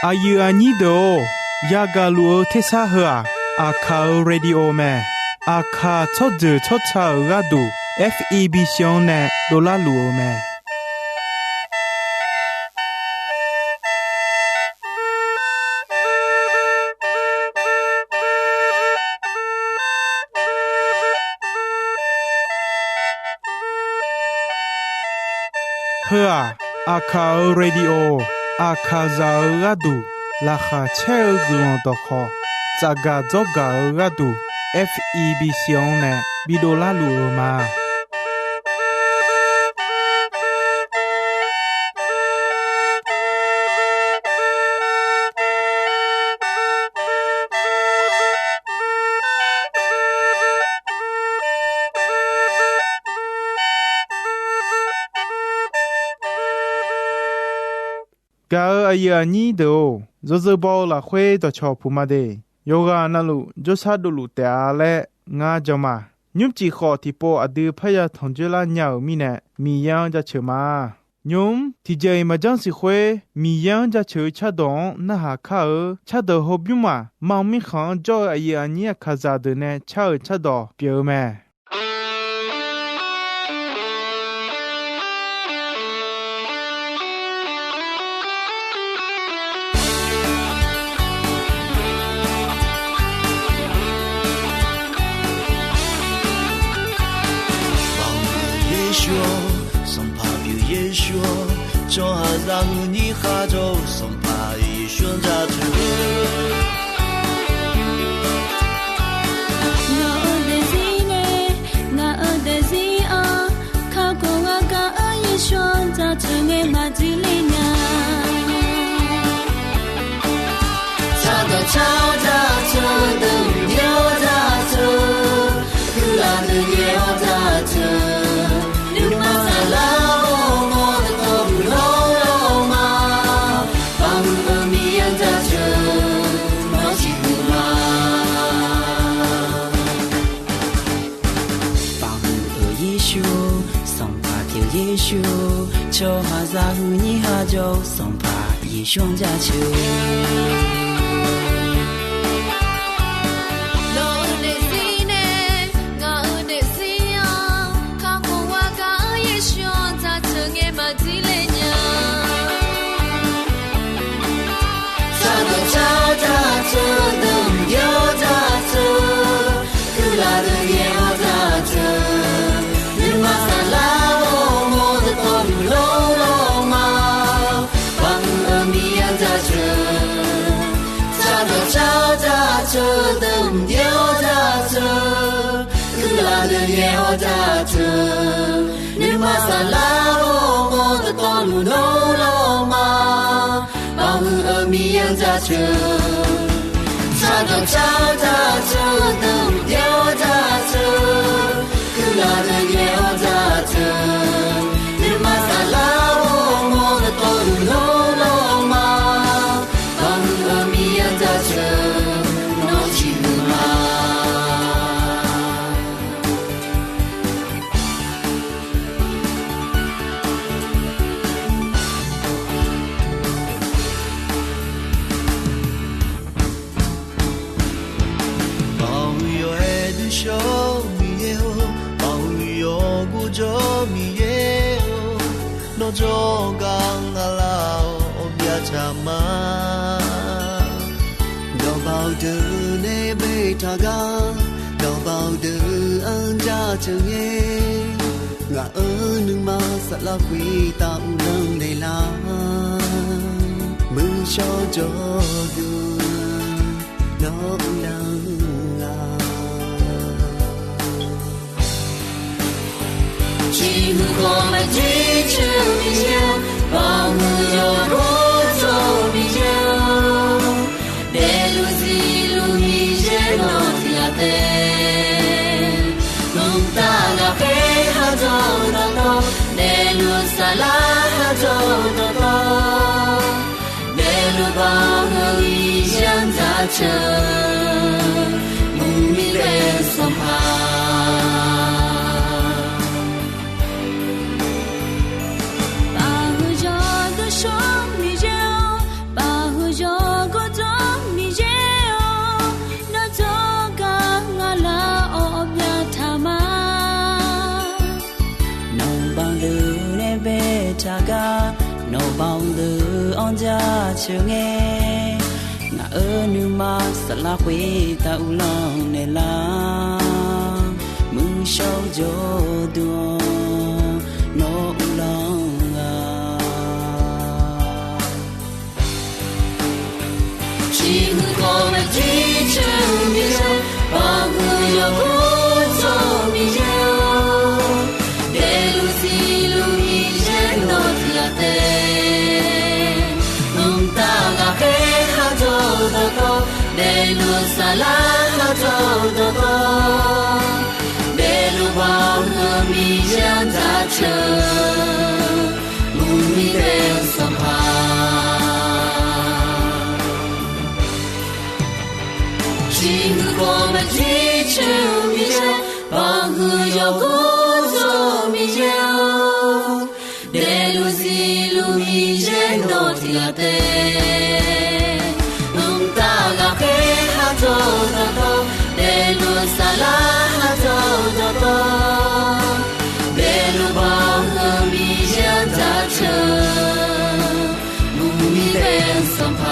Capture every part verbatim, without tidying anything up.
Aqyuif aqnyir deuq-or, yagaq luf-eu tersar heu-aq, Aqkaq-euq radio mae. Aqkaq tsawrjeuq tsawrca-euq gharduq, F E B C-anr nae dovlar luf-eu mae. Heu-aq, Aqkaq-euq radio, Aqkaqzaq-euq gharduq laqkhaq caer-eu guiqlanq dawqkhawq, tsafgaq dzawrgaq-eu gharduq, F E B C-anr nae bidovlar luf-eu ma. Gaq-euq aqyuif aqnyir deuq-or, yawzeu baw-eu lafkhoer dawqcawq puq ma de. Yawqghaq navluf jawrshar dovluf taef-a laer ngar jan ma. Nymrcif khawf tiqpov aqdui parya tanqjoer lar nya-euq mirnae, Miqyaer-anr jaceuq ma. Nymq-mr tiqjeq-iq maqjanr siq khoer, Miqyaer-anr jaceuq-eu cardawq-anr narhaq kar-eu cardawq hawbymr maq, mar mirkhanq-anr jawr-eu aqyuif aqnyir Aqkaqzaq deuq nae car-euq cardawq pyeuf-eu mae. Baoq-eu Yeqsur-or, Sanqpaq pyeuf Yeqsur-or, tsawrhaqzaq huiqnyir kharjawr-eu Sanqpaq Yeqsur-anr jaceuq. Nawq-eu daefzir nae ngaq-euq daefzir-anr kakhof-awr gaq-eu Yeqsur-anr jaceuq ngae maqdir le nya. Cardawq car jaceuq, deuq mqbyaer-awr jaceuq, kuirlaf deuq yaer-awr jaceuq, nuima saflar-awr mawr dawqtawvluf lawrlawr ma. Baoq-eu Miqyaer-anr jaceuq, nawr ciqhuiq ma. Baoq-eu Yeqsur, Sanqpaq pyeuf Yeqsur, tsawrhaqzaq huiqnyir kharjawr-eu Sanqpaq Yeqsur-anr jaceuq. Nawq-eu daefzir nae ngaq-euq daefzir-anr kakhof-awr gaq-eu Yeqsur-anr jaceuq ngae maqdir le nya. Cardawq car jaceuq, deuq mqbyaer-awr jaceuq, kuirlaf deuq yaer-awr jaceuq, nuima saflar-awr mawr dawqtawvluf lawrlawr ma. Baoq-eu Miqyaer-anr jaceuq. Cardawq car jaceuq, deuq mqbyaer-awr jaceuq, kuirlaf deuq yaer-awr jaceuq, nuima saflar-awr mawr dawqtawvluf lawrlawr ma. Baoq-eu Miqyaer-anr jaceuq. Cardawq car jaceuq, deuq mqbyaer-awr jaceuq, kuirlaf deuq yaer-awr jaceuq, nuima saflar-awr mawr dawqtawvluf lawrlawr ma. Baoq-eu Miqyaer-anr jaceuq, nawr ciqhuiq ma. Baoq-eu yawqha-aer duishawr-eu Miqyaer-or, baoq-eu yawqha-anr gurjawr-eu Miqyaer-or, nawr jawrgar nga lar-awr byaqtsaq ma. Dawqbaoq deuq nae boeqtaq gar, dawqbaoq deuq-anr jaceuq ngae, ngaq-euq nuima saflar khoertav uvlanr naeqlar, muiqshawr jawrduq nawr uvlanr-a. Ciqhuiq khawf maqjeq caer-eu Miqyaer-or, baoq-eu yawqha-anr gurjawr-eu Miqyaer-or, daefluf zifluf Miqyaer nawq tiq ghaq taef. Mqtav lafkhoer kharjawr-eu dawqtawvluf, daefluf saflar kharjawr-eu dawqtawvluf, daefluf baoq-eu Miqyaer-anr jaceuq, mqmir bae-eu Sanqpaq. Baoq-eu yawqha-anr gurjawr-eu Miqyaer-or, baoq-eu yawqha Taqgar nawq baoq deuq-anr jaceuq ngae, ngaq-euq nuima saflar khoertav uvlanr naeqlar, muiqshawr-eu jawrduq-anr nawr uvlanr-a. Ciqhuiq khawf maqjir caer-eu Miqyaer, baqhuiq yawqghaq jawr-eu Miqyaer-or, daefluf zifluf Miqyaer nawq tiq ghaq taef. Mqtav ghaqkhaer khar jawr-eu dawqtawv, daefluf saflar khar jawr-eu dawqtawv, daefluf baqhuiq-eu Miqyaer-anr jaceuq-eu, mqmir bae-eu Sanqpaq. Ciqhuiq khawf maqjir caer-eu Miqyaer, baqhuiq yawqghaq jawr-eu Miqyaer-or, daefluf zifluf Miqyaer nawq tiq ghaq taef. Mqtav ghaqkhaer khar jawr-eu dawqtawv, daefluf saflar khar jawr-eu dawqtawv, daefluf baqhuiq-eu Miqyaer-anr jaceuq-eu, mqmir bae-eu Sanqpaq. Sanqpaq,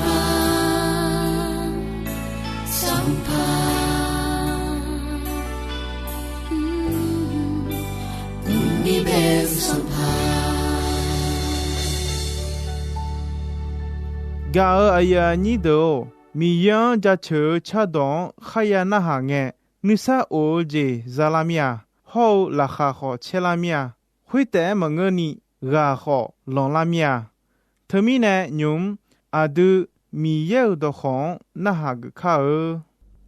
Sanqpaq, Sanqpaq, mqmir bae-eu Sanqpaq. Gaq-euq aqyuif aqnyir deuq-or, Miqyaer-anr jaceuq-eu cardawq-anr kharya narhaq ngae, nuisar of-eu jeq za lar mir-a. Hawr-eu laqkhaq khawf caer lar mir-a. Khoertaef-aer maqngeurni, ghaq khawf lanqlar mir-a. Teumirnae nymq-mr aqdui Miqyaer-euq dawqkawq-anr narhaq geuf kar-eu.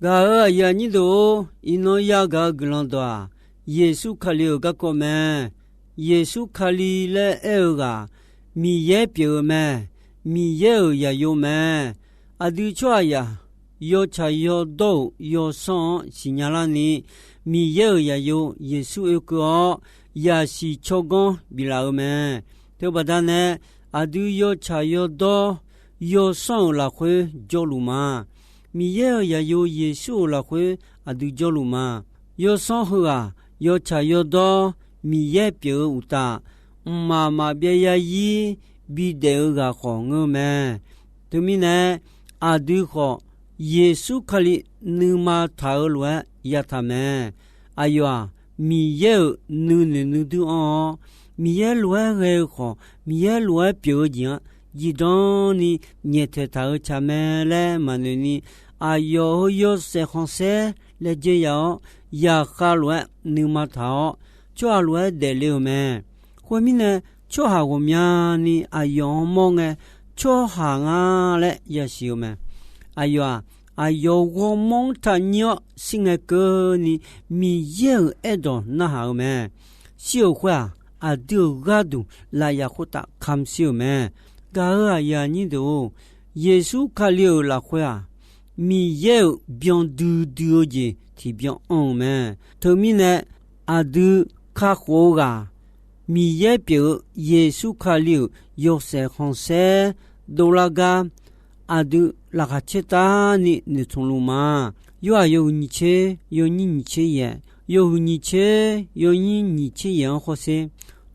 Gaq-euq aqyuif aqnyir deuq-or, iqnan yagaq-eu guiqlanq dawq-aq, Yeqsur Kali-euq garkawv mae. Yeqsur Kali laer aer-eu ghaq, Miqyaer pyeuf-eu mae. Miqyaer-euq zaqyo mae. Aqdui tsawrhaqzaq yawtsaq yawdawr-euq yawsanr-anr siqnya larni, Miqyaer-euq zaqyo Yeqsur oekeuv-awr, zaqsiq tsawrganr biflaf-eu mae. Teubaqda nae, aqdui yawtsaq yawdawr yawsanr-euq lafkhoer jawrluf ma. Miqyaer-euq zaqyo Yeqsur-euq lafkhoer aqdui jawrluf ma. Yawsanr heughaq yawtsaq yawdawr Miqyaer pyeuf-eu uqtaf, mqmaq maqbyav zarzir bidaef-eu ghaq khawf ngeur mae. Teumirnae, aqdui khawf Yeqsur Kali nuima taq-eu lof-aer yataq mae. Aqyawf-aq, Miqyaer-euq nuinoeq nuidur anr-awr, Miqyaer lof-aer ghae-eu khawf, Miqyaer lof-aer pyeuf-eu jeq-anr zifdan ni nyaeftaeq taq-eu tsaq mae laer maqnoeq ni, aqyawf-euq yawshaef khanqsaer laejae yaf-awr, zaqkhav lof-aer nuima taq-awr, tsawrhaq lof-aer daefle-euq mae. Khoermirnae, tsawrhaq ghawqmyani aqyawf-anr mawr ngae, tsawrhaq nga laer yasiq-eu mae. Aqyawf-aq, aqyawf ghawrmawr-anr taqnyir-awr shir ngae keuvni, Miqyaer-euq aerdawq narhaq-eu mae. Shir-euq khoer-aq, aqdui-euq gharduq lafyaq khoertav kamq shir-euq mae. Gaq-euq aqyuif aqnyir deuq-or, Yeqsur Kali-euq lafkhoer-aq, Miqyaer-euq byan duidui-eu jeq tiqbyan anr-eu mae. Teumirnae, aqdui kakhof-eu ghaq, Miqyaer pyeuf-eu Yeqsur Kali-euq yawshaef khanqsaer dovlar gar, aqdui laqkhaq caertavni noeqtmq luf ma. Yorhaq yawhuiq nyiq tser yawnyir nyiq tser yaeq, yawhuiq nyiq tser yawnyir nyiq tser yaeq-anr hawsher.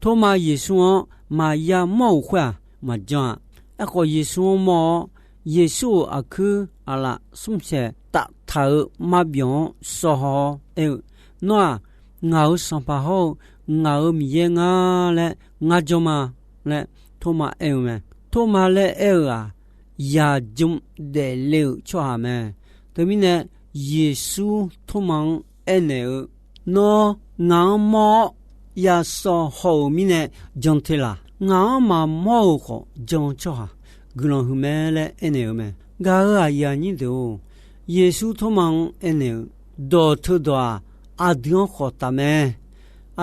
Tormav Yeqsur-anr maqya mawr-euq khoer-aq, maqjan-a. Aerkhawf, Yeqsur-anr mawr-awr, Yeqsur-euq aqkuir aqlaf smr saeq taf taq-euq marbyawq-anr sawv haw-awr aer-eu, Nawr-aq, ngaq-euq Sanqpaq hawr-eu ngaq-euq Miqyaer ngar laer ngar jan ma laer Tormav aer-eu mae. Tormav laer aer-eu-aq, yaqjm daefle-euq tsawrhaq mae. Teumirnae, Yeqsur Tormav-anr aernaeq-eu, Nawr ngaq-anr mawr-awr yasawv haw-euq mirnae jan te laq. Ngaq-anr maqmawr-euq khawf jan-eu tsawrhaq guiqlanq huiq mae laer aernaeq-eu mae. Gaq-euq aqyuif aqnyir deuq-or, Yeqsur Tormav-anr aernaeq-eu, Dawq teudawq-aq, aqdui-anr khawf taf mae.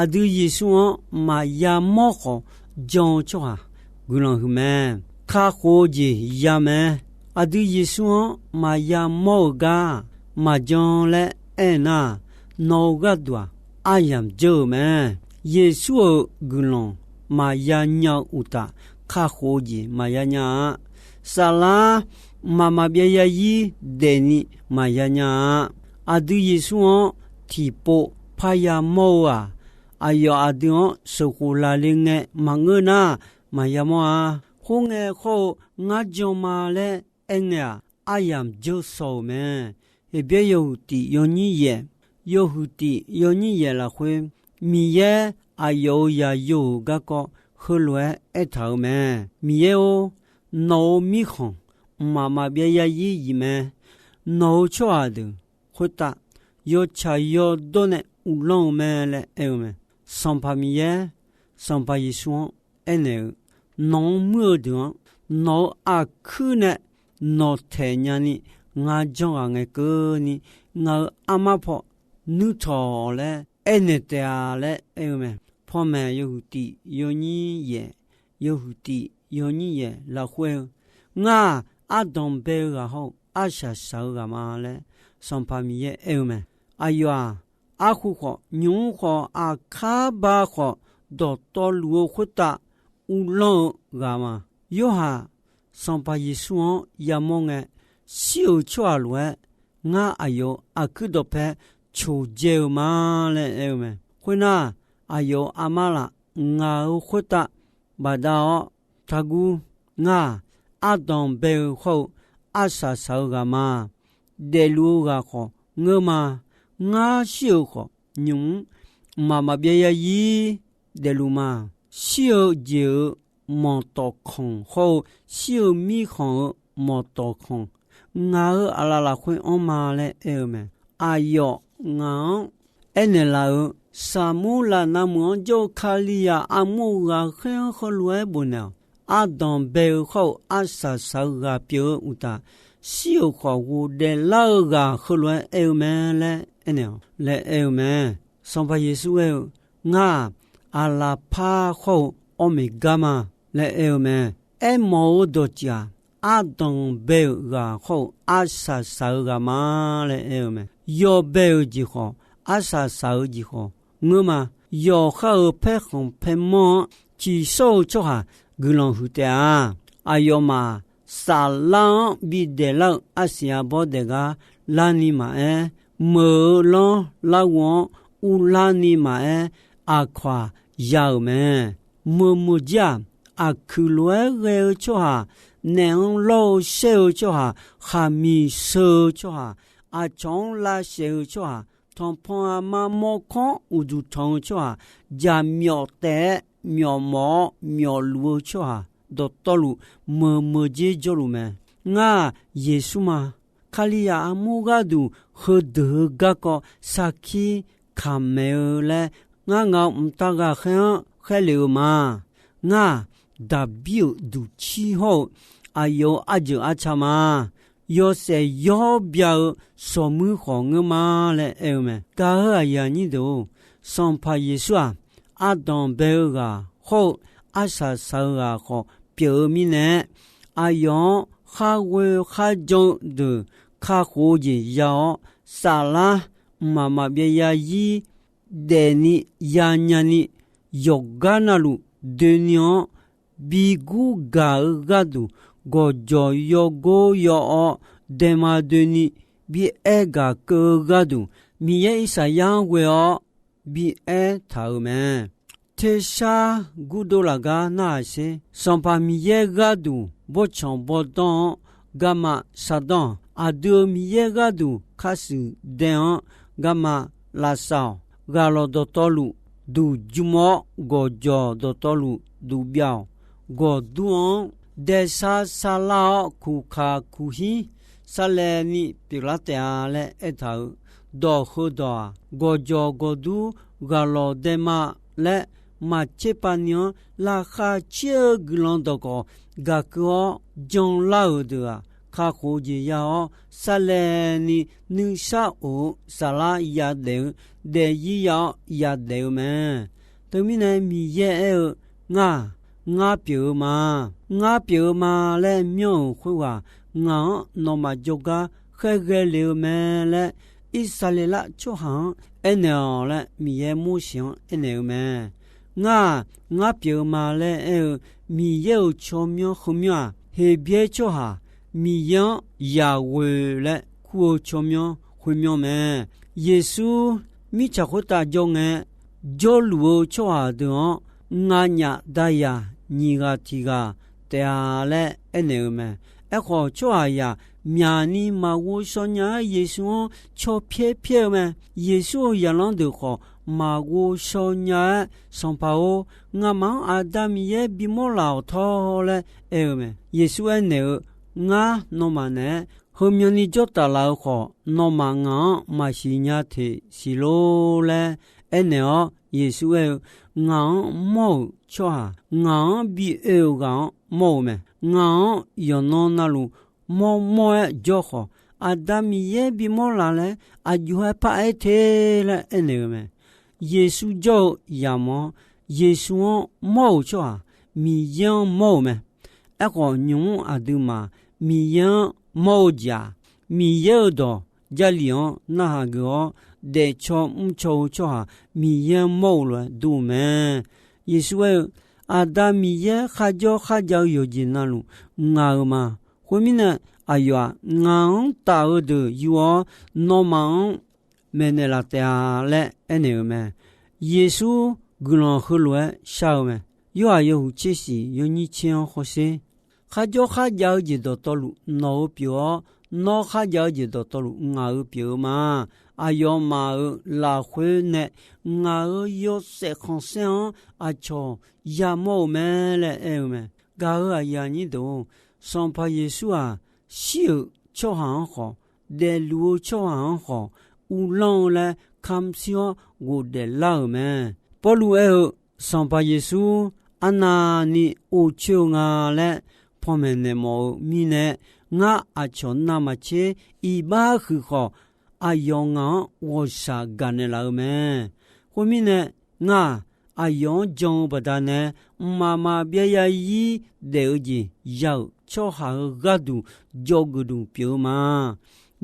Aqdui Yeqsur-anr maqya mawr khawf jan-eu tsawrhaq guiqlanq huiq mae. Kakhof-eu jeq ya mae. Aqdui Yeqsur-anr maqya mawr-eu gar maqjan laer aernar, nawq-eu gharduq-aq, aryamq dzeur-euq mae. Yeqsur-euq guiqlanq maqya nya-eu uqtaf, kakhof-eu jeq maqya nya-a. Saflar mqmaq maqbyav yarzir daefni maqya nya-a. Aqdui Yeqsur-anr tiqpov parya mawr-eu-aq, aqyawf aqdui-anr sheuqkhof laqle ngae maqngeur nar, maqya mawr-a. Khoerngae khawr-eu ngar jan ma laer aerngae-aq, aryamq dzeur shaw-euq mae. Heqbyaer yawhuiq tiq yawnyir yaeq, yawhuiq tiq yawnyir yaeq lafkhoer, Miqyaer aqyawf-euq yaqyo-euq garkawv heulof-aer aertaq-euq mae. Miqyaer-or, nawq-euq mirkhanq mqmaq maqbyav yarzir yif mae. Nawq-euq tsawrhaq deuq khoertav yawtsaq yawdawr nae uvlanr-eu mae laer aer-eu mae. Sanqpaq Miqyaer, Sanqpaq Yeqsur-anr aernaeq-eu, nawq-anr muir-eu deuq-anr, nawq-euq aqkuir nae nawq taeq nyani ngar janr ghaq ngae keuvni, ngaq-euq armar paw nuir tawq laer aernaeq taef-a laer aer-eu mae. Panmaeq yawhuiq tiq yawnyir yaeq, yawhuiq tiq yawnyir yaeq lafkhoer-eu, ngar-aq, ardanq bae-eu ghaq hawr-eu arsaq saq-eu ghaq ma laer Sanqpaq Miqyaer aer-eu mae. Aqyawf-aq, arkhu khawf, nymq-mr khawf, aqkar ba khawf, dawqtawvluf-eu khoertav uvlanr-eu ghaq ma. Yorhaq Sanqpaq Yeqsur-anr yamawr ngae, shir-euq tsawrhaq lof-aer ngar aqyawf-euq aqkuir dawqpae coqdzae-eu ma laer aer-eu mae. Khoernar, aqyawf-euq armar laf ngaq-euq khoertav bafdav-awr, taqguv. Ngar-aq, ardanq bae-eu hawr-eu arsaq saq-eu ghaq ma. Daefluf-eu ghaq khawf ngeurma. Ngar shir-euq khawf, nymq-mr mqmaq maqbyav yarzir daefluf ma. Shir-eu jeq-euq manqtawf khanq hawr-eu shir-eu mirkhanq-euq manqtawf khanq, ngaq-euq aqlaf lafkhoer anr ma laer aer-eu mae. Aqyawf ngaq-anr aernaeq laf-euq, Saqmurlaqnav meuq-anr jawr-eu Kalizaq armur-eu ghaq khaer-anr heulof-aer bofnaeq-awq. Ardanq bae-eu hawr-eu arsaq saq-eu ghaq pyeuf-eu uqtaf, shir-euq khawf ghofdaef lar-eu ghaq heulof-aer aer-eu mae laer aernaeq-awq laer aer-eu mae. Sanqpaq Yeqsur aer-eu, Ngar-aq, aqlaqpar hawr-eu awr maeq gar ma laer aer-eu mae. Aermawf-eu dawqtsuif-aq, ardanq bae-euq ghaq hawr-eu arsaq saq-eu ghaq ma laer aer-eu mae. Yawbae-euq jeq khawf, arsaq saq-eu jeq khawf ngeurma. Yawqhar-euq paerkhanq paermanr-anr ciqshawr-eu tsawrhaq guiqlanq huiq taef-a. Aqyawfmaf saflar-anr bidaef lar-eu arsiq arbawr daef gar larni maqaer, meuq-eu lanr larghov-anr uvlarni maqaer, aqkawq-aq ya-euq mae. Meuq meuq jir-aq, aqkuiq lof-aer ghae-eu tsawrhaq, naef-anr lawr-eu shaer-eu tsawrhaq, khaqmiq sheu-eu tsawrhaq, aqcawq-anr lavshaef-eu tsawrhaq, tanqpanq aqma mawrkawr-anr uqduq tanq-eu tsawrhaq, jaqmyawf taef-aer myawfmawf-awr myawfluf-eu tsawrhaq, dawqtawvluf meuq meuq jir jawrluf mae. Ngar-aq, Yeqsur ma. Kalizaq armur gharduq heudeuq-eu garkawv sarkir kamq maeq-eu laer, ngar ngaq-euq mqtav ghaqkhaer-anr khaerlef-eu ma. Ngar-aq, Daqbir-euq duqcir hawr-eu aqyawf-euq arjeuq arca ma. Yawshaef yawr bya-eu shawqmuir khawf ngeur ma laer aer-eu mae. Gaq-euq aqyuif aqnyir deuq-or, Sanqpaq Yeqsur-aq, ardanq bae-eu ghaq hawr-eu arsaq saq-eu ghaq khawf pyeuf-eu mirnae, aqyawf-anr khar ghoe khar jan-eu deuq kakhof-eu jeq ya-awr, saflar mqmaq maqbyav yarzir daefni yanya ni, yawqgar navluf doeni-anr bi gurgaq-eu gharduq, gawqjawq yawgor yaw-awr daema doeni bi aer gaq keuv-eu gharduq, Miqyaer Irsaqyar-anr ghoe-awr bi aertaq-euq mae. Tersar gurdov lafgar narhaq sher. Sanqpaq Miqyaer gharduq bawrtsanq bawrdanr-anr garma shardanr-awq. Aqdui-euq Miqyaer gharduq kharshuif dae-anr garma lavsav-awq. Ghaqlawq dawqtawvluf duq jm-awr, gawqjawq dawqtawvluf duq byav-awq. Gawqdur-anr daesar sarlar-awr, kuqkaq kuqhir sarlaevni pyeuflar taef-a laer aertaq-euq dawq heudawq-aq, gawqjawq gawqdur ghaqlawq daema laer maqtser pavni-anr laqkhaq caer-eu guiqlanq dawqkawq gaq keuv-awr janlar-euq deuq-aq, kakhof-eu jeq ya-awr, sarlaevni nuisar of-eu saflar yadaef-eu daefzir ya-awr yadaef-eu mae. Teumirnae Miqyaer aer-eu, Ngar-aq, ngar pyeuf-eu ma. Ngar pyeuf-eu ma laer myanr-euq khoerghaq, ngaq-anr nawmaf jawrgar khaerghae le-eu mae laer, Irsaqleqlav tsawrhaq-anr aernaeq-awq laer Miqyaer Morseq-anr aernaeq-eu mae. Ngar-aq, ngar pyeuf-eu ma laer aer-eu Miqyaer-euq tsawrmyanr heumyanr-aq, Heqbyaer tsawrhaq Miqyaer-anr yaqghoe laer kur-eu tsawrmyanr khoermyanr mae. Yeqsur mirtsaq khoertav jawr ngae, jawrluf-eu tsawrhaq deuq-anr nganyaf dayaq nyiq ghaq tiq ghaq taef-a laer aernaeq-eu mae. Aerkhawf, tsawrhaqzaq myaqni maqghov shaw nya-aer Yeqsur-anr caw pyaer pyaer-eu mae. Yeqsur-euq zaqlanr deuq khawf maqghov shaw nya-aer, Sanqpaq-or, ngamaf-anr Aqda Miqyaer bimawr laf-awq tawr laer aer-eu mae. Yeqsur aernaeq-eu, Ngar nawmaf naeq-aer heumyanni jawr taf laf-eu khawf, nawmaf ngaq-anr maqsiq nya teq siq lor laer aernaeq-awr, Yeqsur aer-eu, Ngaq-anr mawr-euq tsawrhaq ngaq-anr bi oe-euq ghaq-anr mawr-eu mae. Ngaq-anr yawqnan navluf mawrmawr-aer jawr khawf, Aqda Miqyaer bimawr laf laer aqjox-aer paraer te laer aernaeq-eu mae. Yeqsur jawr-eu yamq-anr, Yeqsur-anr mawr-euq tsawrhaq Miqyaer-anr mawr-euq mae. Aerkhawf, nymq-mr aqduimaf Miqyaer-anr mawr-eu jeq-aq, Miqyaer-euq dawq Jarlif-anr narhaq geuf-awr, daefcaw mrcaw-eu tsawrhaq Miqyaer-anr mawr-eu lof-aer dur-eu mae. Yeqsur aer-eu, Aqda Miqyaer kharjawr kharjav-eu yawqjeq navluf ngaq-euq ma. Khoermirnae, aqyawf-aq, ngaq-anr taf-eu deuq yur-awr, nawmaf-anr maeqnaeq laf taef-a laer aernaeq-eu mae. Yeqsur guiqlanq heulof-aer shar-eu mae. Yorhaq yawhuiq tser shiq yawnyir tser-anr hawsher. Kharjawr kharjav-eu jeq dawqtawvluf nawq-eu pyeuf-awr, nawr kharjav-eu jeq dawqtawvluf ngaq-eu pyeuf-eu ma. Aqyawfmaf-euq lafkhoer nae ngaq-euq yawshaef khanqsaer-anr aqcawq yamawr-euq mae laer aer-eu mae. Gaq-euq aqyuif aqnyir deuq-or, Sanqpaq Yeqsur-aq, shir-euq tsawrhaq-anr khawf, daefluf-eu tsawrhaq-anr khawf, uvlanr-eu laer kamq shir-awr ghofdaef lar-euq mae. Pawrluv aer-eu, Sanqpaq Yeqsur arnavni ovcoer-eu nga laer panmaeq naeq mawf-eu mirnae, ngar aqcawq navmaqtser iqbax huiq khawf, aqyawf ngaq-anr ghawqshaq gaqnaeq laf-eu mae. Khoermirnae, ngar-aq, aqyawf-anr jan-eu baqdanae, mqmaq maqbyav zarzir daef-eu jeq ya-euq tsawrhaq-euq gharduq dzawgeuf duq pyeuf-eu ma.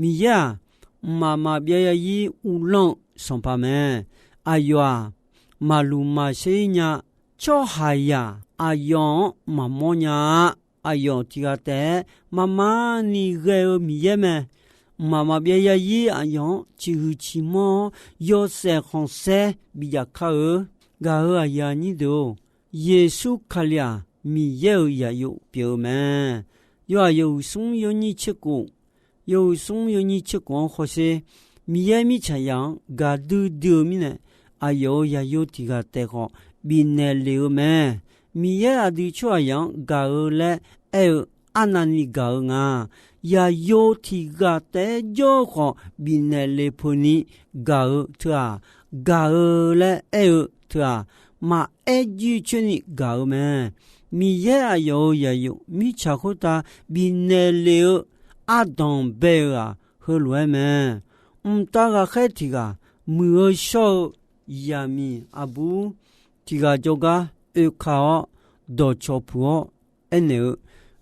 Miqyaer-aq, mqmaq maqbyav zarzir uvlanr-eu Sanqpaq mae. Aqyawf-aq, maqluq maqsher nya. Tsawrhaqzaq aqyawf-anr maqmawr nya-a. Aqyawf tiq ghaq taef-aer marmarni ghae-eu Miqyaer mae. Mqmaq maqbyav zarzir aqyawf-anr ciqhuiq ciqmanr-awr, yawshaef khanqsaer bidzaq kar-eu. Gaq-euq aqyuif aqnyir deuq-or, Yeqsur Kali-aq, Miqyaer-euq zaqyo pyeuf-eu mae. Yawhaq yawhuiq smr yawnyir tser khof, yawhuiq smr yawnyir tser khof-anr hawsher. Miqyaer mirtsaqzaq-anr gaqdui dui-eu mirnae, aqyawf-euq zaqyo tiq ghaq taef khawf bifnaeq lef-eu mae. Miqyaer aqdui tsawrhaqzaq-anr gaq-eu laer aer-eu arnavni gaq-eu nga. Zaqyo tiq ghaq taef-aer jawr-eu khawf bifnaeq lef peuq ni gaq-eu teu-aq, gaq-eu laer aer-eu teu-aq, maqaer jircoer ni gaq-eu mae. Miqyaer aqyawf-euq zaqyo mirtsaq khoertav bifnaeq lef-eu ardanq bae-eu-aq, heulof-aer mae. Mqtav ghaqkhaer tiq ghaq muiq-eu shawr-eu zaqmiq aqbur tiq ghaq jawrgar oeka-awr, dawqcawq puq-awr aernaeq-eu,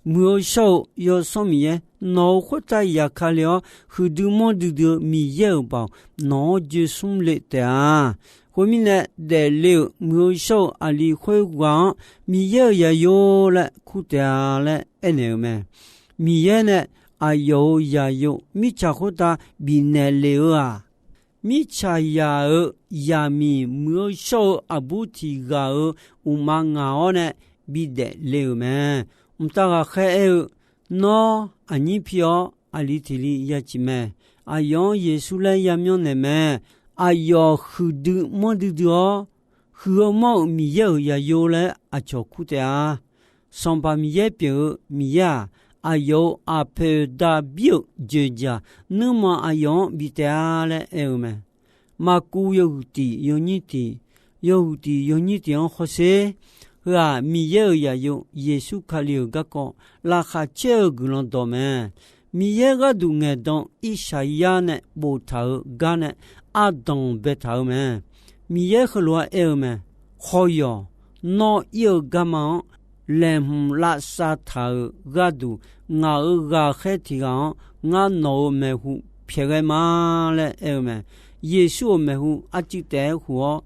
Muiq-eu shawr-eu Yawsanr Miqyaer, nawq-euq khoertav zafkale-awr huiqdui manrdui dui-eu Miqyaer-euq baoq nawq-anr joesmr le taef-a. Khoermirnae, daefle-euq muiq-eu shawr-eu aqli khoerghaq-anr Miqyaer-euq zaqyo laer kur taef-a laer aernaeq-eu mae. Miqyaer nae aqyawf-euq zaqyo mirtsaq khoertav bifnaeq lef-eu-aq, mirtsaqzaq-euq zaqmiq muiq-eu shawr-eu aqbur tiq ghaq-euq uqma ngaq-awr nae bidaef le-euq mae. Mqtav ghaqkhaer aer-eu, Nawr aqnyir pi-awr aqli tiq li ya ciq mae. Aqyawf-anr Yeqsur laer yamyanr naeq mae. Aqyawf huiqdui manrdui dui-awr, huiq-eu manr-euq Miqyaer-euq zaqyo laer aqcawq kur taef-a. Sanqpaq Miqyaer pyeuf-eu Miqyaer-aq, aqyawf-euq aqpoeq daqbir-euq dzoeqdzaq nuirmanq aqyawf-anr bif taef-a laer aer-eu mae. Maqkuv yawhuiq tiq yawnyir tiq, yawhuiq tiq yawnyir tiq-anr hawsher. Heu-aq, Miqyaer-euq zaqyo Yeqsur Kali-euq garkawv laqkhaq caer-eu guiqlanq dawq mae. Miqyaer gharduq ngaeqdan Irsaqyar nae boftaq-euq gar nae ardanq baetaq-eu mae. Miqyaer heulof-aer aer-eu mae. Hawq yawq, nawr ir-eu garma-anr laeqhmq lavsav taq-euq gharduq, ngaq-euq ghaqkhaer tiq ghaq-anr ngar nawq-euq maeqhu pyaeqghae ma laer aer-eu mae. Yeqsur-euq maeqhu arcuiv taef-aer huq-awr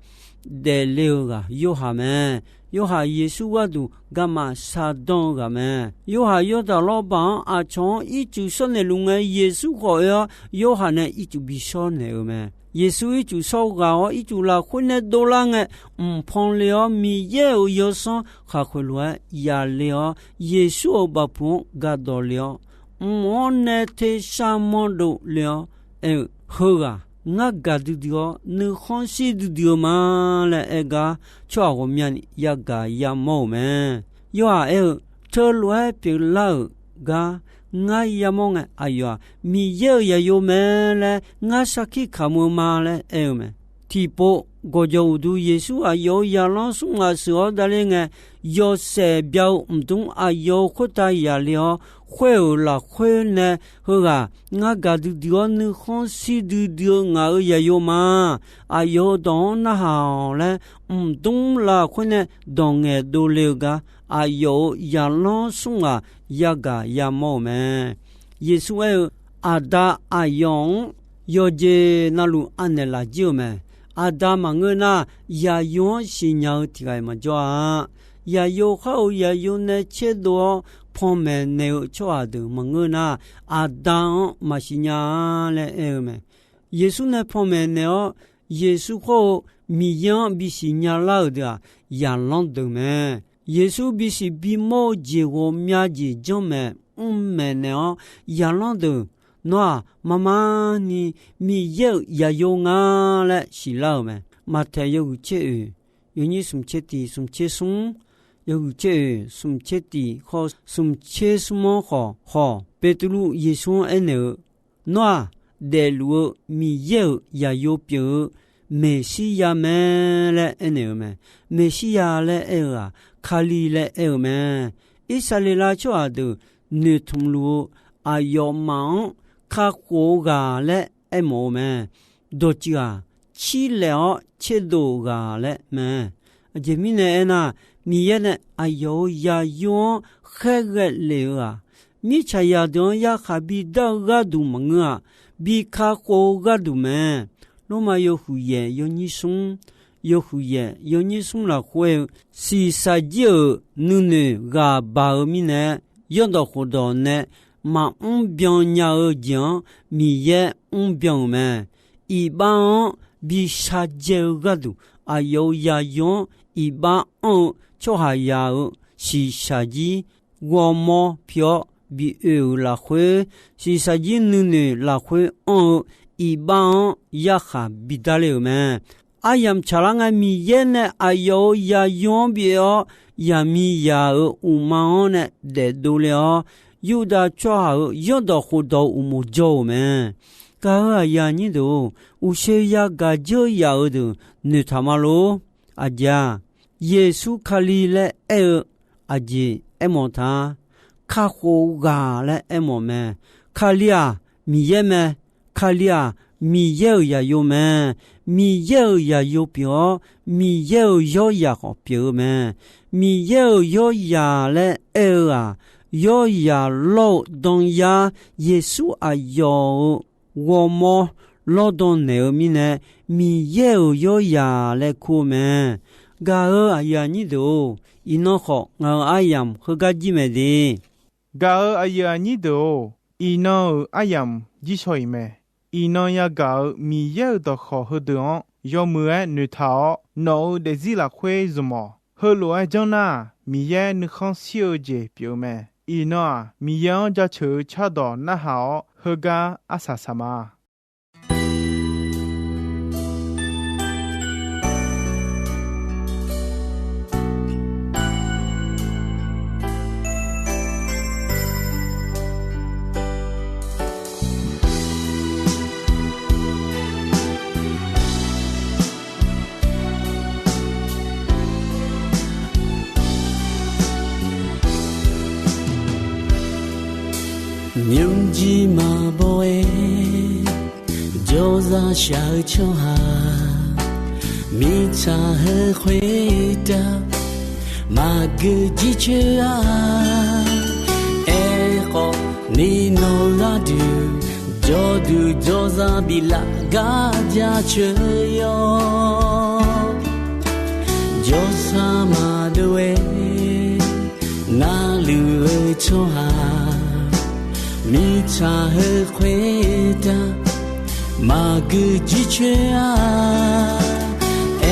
daefle-eu ghaq Yorhaq mae. Yorhaq Yeqsur gharduq garma shardanr-eu ghaq mae. Yorhaq Yawrdaq lawrbaq-anr aqcawq-anr ircuf shawrnaeq luf ngae, Yeqsur khawf oe-awr Yorhaq nae ircuf bi shawrnaeq-eu mae. Yeqsur ircuf shawr ghaq-awr, ircuf lafkhoer nae dovlar ngae, mqpan le-awr, Miqyaer-euq yawsanr khaqkhoeq lof-aer yale-awr, Yeqsur-euq bafpuq-anr gardawq le-awr, mq-anr nae tersar manr dovle-awr aer-eu, Heughaq ngar gaqdui dui-awr nuikhanr shir duidui-eu ma laer aer gar, tsawrhaq ghawqmyani yagaq yamawr-euq mae. Yorhaq aer-eu, Teulof-aer pyeuflar-euq gar ngar yamawr ngae, aqyawf-aq Miqyaer-euq zaqyo mae laer ngar sarkir kamq-eu ma laer aer-eu mae. Tiqpov gawqjawq uqdu Yeqsur aqyawf-euq zaqlanr smr ngaq sheuq-awr davler ngae, yawshaef bya-eu mqdmr aqyawf-euq khoertav yaqle-awr, khoer-euq lafkhoer nae, Heughaq ngar gaqdui dui-awr nuikhanr shir duidui-eu ngaq-euq zaqyo ma. Aqyawf-euq dawq-anr narhaq-awq laer, mqdmr lafkhoer nae dawq ngaeqdov le-eu gar, aqyawf-euq zaqlanr smr ngaq yagaq yamawr-euq mae. Yeqsur aer-eu, Aqda aqyawf-anr yawqjeq navluf anaeq laf jir-euq mae. Aqda maqngeur nar, zaqyo-anr siqnya-eu tiq ghaq-iq maqjawr-a. Zaqyo khar-euq zaqyo nae tserdov-awr panmaeq naeq-eu tsawrhaq deuq maqngeur nar, Aqda-anr maqsiq nya-a laer aer-eu mae. Yeqsur nae panmaeq naeq-awr, Yeqsur khawr-eu Miqyaer-anr bisiq nya lar-euq deuq-aq, zaqlanr deuq mae. Yeqsur bisiq bimawr-eu jeq ghawqmya jeq janrmaeq mrmaeq naeq-awr, zaqlanr deuq, Nawr-aq, marmar ni Miqyaer-euq zaqyo nga laer siqlar-euq mae. Maqtaeq yawhuiq tser oeq, yawnyir smq tser tiq smq tser smr, yawhuiq tser oeq smq tser tiq khawf smq tser smr-anr khawf, khawf Beqtuvluv Yeqsur-anr aernaeq-eu, Nawr-aq, daefluf-eu Miqyaer-euq zaqyo pyeuf-eu Meqsirya mae laer aernaeq-eu mae. Meqsirya laer aer-eu-aq, Kali laer aer-eu mae. Irsaqleqlav tsawrhaq deuq noeqtmq luf-eu aqyawfmaf-anr kakhof-eu ghaq laer aermawf-eu mae. Dawqtsuif-aq, cirlaef-awr tserdov-euq ghaq laer mae. Aqjeq mirnae aernar, Miqyaer nae aqyawf-euq zaqyo-anr khaerghae lef-eu-aq, mirtsaqzaq deuq-anr yarkhaq bidar-eu gharduq maqngeur-aq, bi kakhof-eu gharduq mae. Lormav yawhuiq yaef yawnyir smr, yawhuiq yaef yawnyir smr lafkhoer-eu, shiqshaq jir-euq nuinoeq ghaq baq-eu mirnae, yawrdawq khofdawq nae maqmr byan nya-eu jeq-anr Miqyaer mr byan-euq mae. Iqbax-anr bi shardzae-eu gharduq, aqyawf-euq zaqyo-anr iqbax anr-eu tsawrhaqzaq-euq shiqshaq jir ghawrmawr pi-awr bi oe-euq lafkhoer, shiqshaq jir nuinoeq lafkhoer anr-eu iqbax-anr yarkhaq bidar le-euq mae. Aryamq tsaqlar ngae, Miqyaer nae aqyawf-euq zaqyo-anr bif-awr, zaqmiqzaq-euq uqma-anr nae daefdov le-awr, Yurdav tsawrhaq-euq yawrdawq khofdawq-eu uqmov jawr-euq mae. Gaq-euq aqyuif aqnyir deuq-or, uqshoe yagaq dzeur yaf-euq deuq noeqtaq ma lor. Aqjeq-aq, Yeqsur Kali laer aer-eu aqjeq aermawf ta. Kakhof ghaq laer aermawf mae. Kali-aq, Miqyaer mae. Kali-aq, Miqyaer-euq zaqyo mae. Miqyaer-euq zaqyo pyeuf-awr, Miqyaer-euq yawryaq khawf pyeuf-eu mae. Miqyaer-euq yawryaq laer aer-eu-aq, yawryaq lawr-eu danyar Yeqsur aqyawf-euq ghawrmawr lawrdan naeq-eu mirnae, Miqyaer-euq yawryaq laer kur-eu mae. Gaq-euq aqyuif aqnyir deuq-or, iqnan khawf ngaq-euq aryamq heugar jir mae de. Gaq-euq aqyuif aqnyir deuq-or, iqnan-euq aryamq jir shaw-iq mae. Iqnan yagaq-euq Miqyaer-euq dawqkawq heudeuq-anr yawmuiq-aer noeqtaq-awr, nawq-euq daefzir lafkhoer zmq-awq. Heulof-aer janr nar-aq, Miqyaer nuikhanr shir-eu jeq pyeuf-eu mae. Iqnan-aq, Miqyaer-anr jaceuq-eu cardawq narhaq-awr, heugar arsaq saq ma. 明 Nymrjir maqbaw-aer jawrzaq shaq-eu tsawrhaq, mirtsaq heu khoertav maqgeu jircoer-a. Aerkhawf, ni nawq-eu gharduq jawrduq jawrzaq biflaf gar jaceuq yawr. Jawrsar maqdov-aer narluf-eu tsawrhaq, mirtsaq heu khoertav maqgeu jircoer-a.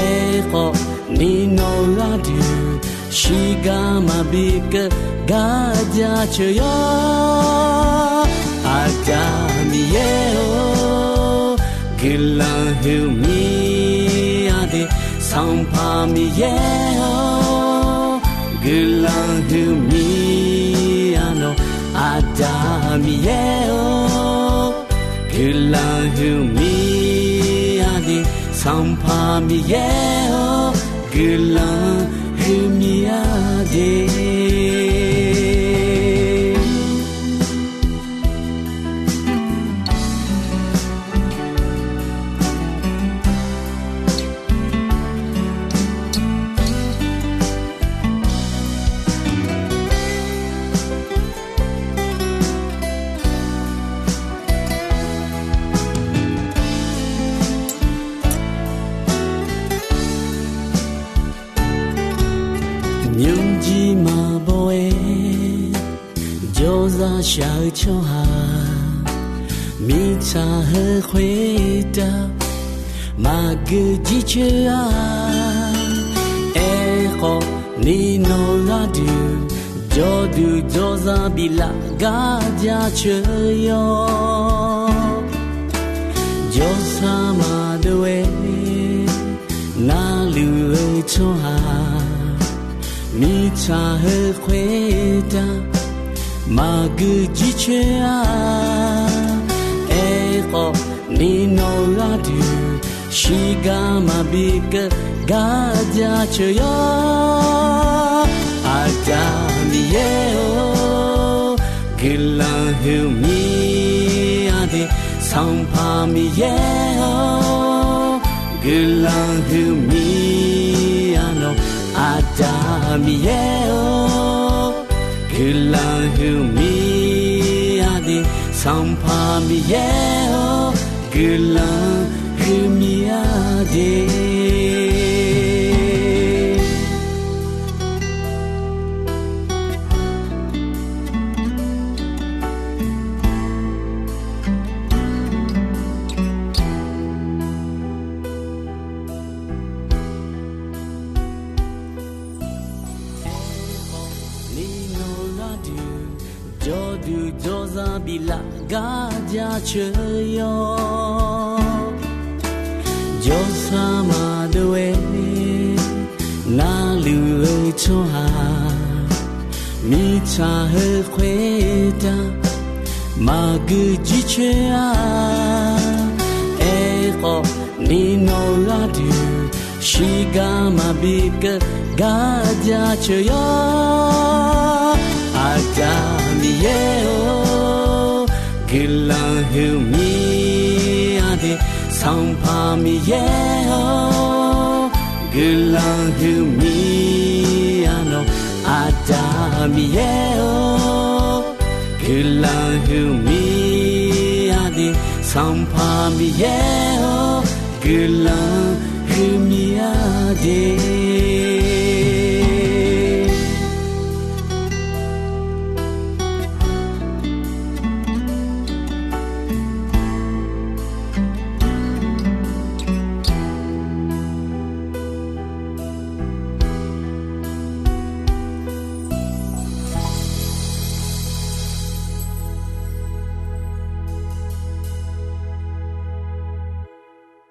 Aerkhawf, ni nawq-eu gharduq shirgar maqbi keuv gar jaceuq yawr. Aqda Miqyaer-or, guiqlanq huiqmir-a de. Sanqpaq Miqyaer-or, guiqlanq huiqmir-a nawq. Aqda Miqyaer-or, guiqlanq huiqmir-a de. Sanqpaq Miqyaer-or, guiqlanq huiqmir-a de. Nymrjir maqbaw-aer jawrzaq shaq-eu tsawrhaq, mirtsaq heu khoertav maqgeu jircoer-a. Aerkhawf, ni nawq-eu gharduq jawrduq jawrzaq biflaf gar jaceuq yawr. Jawrsar maqdov-aer narluf-eu tsawrhaq, mirtsaq heu khoertav maqgeu jircoer-a. Aerkhawf, ni nawq-eu gharduq shirgar maqbi keuv gar jaceuq yawr. Aqda Miqyaer-or, guiqlanq huiqmir-a de. Sanqpaq Miqyaer-or, guiqlanq huiqmir-a nawq. Aqda Miqyaer-or, guiqlanq huiqmir-a de. Sanqpaq Miqyaer-or, guiqlanq huiqmir-a de. Ni nawq-eu gharduq jawrduq jawrzaq biflaf gar jaceuq yawr. Jawrsar maqdov-aer narluf-eu tsawrhaq, mirtsaq heu khoertav maqgeu jircoer-a. Aerkhawf, ni nawq-eu gharduq shirgar maqbi keuv gar jaceuq yawr. Aqda Miqyaer-or, guiqlanq huiqmir-a de. Sanqpaq Miqyaer-or, guiqlanq huiqmir-a nawq. Aqda Miqyaer-or, guiqlanq huiqmir-a de. Sanqpaq Miqyaer-or, guiqlanq huiqmir-a de.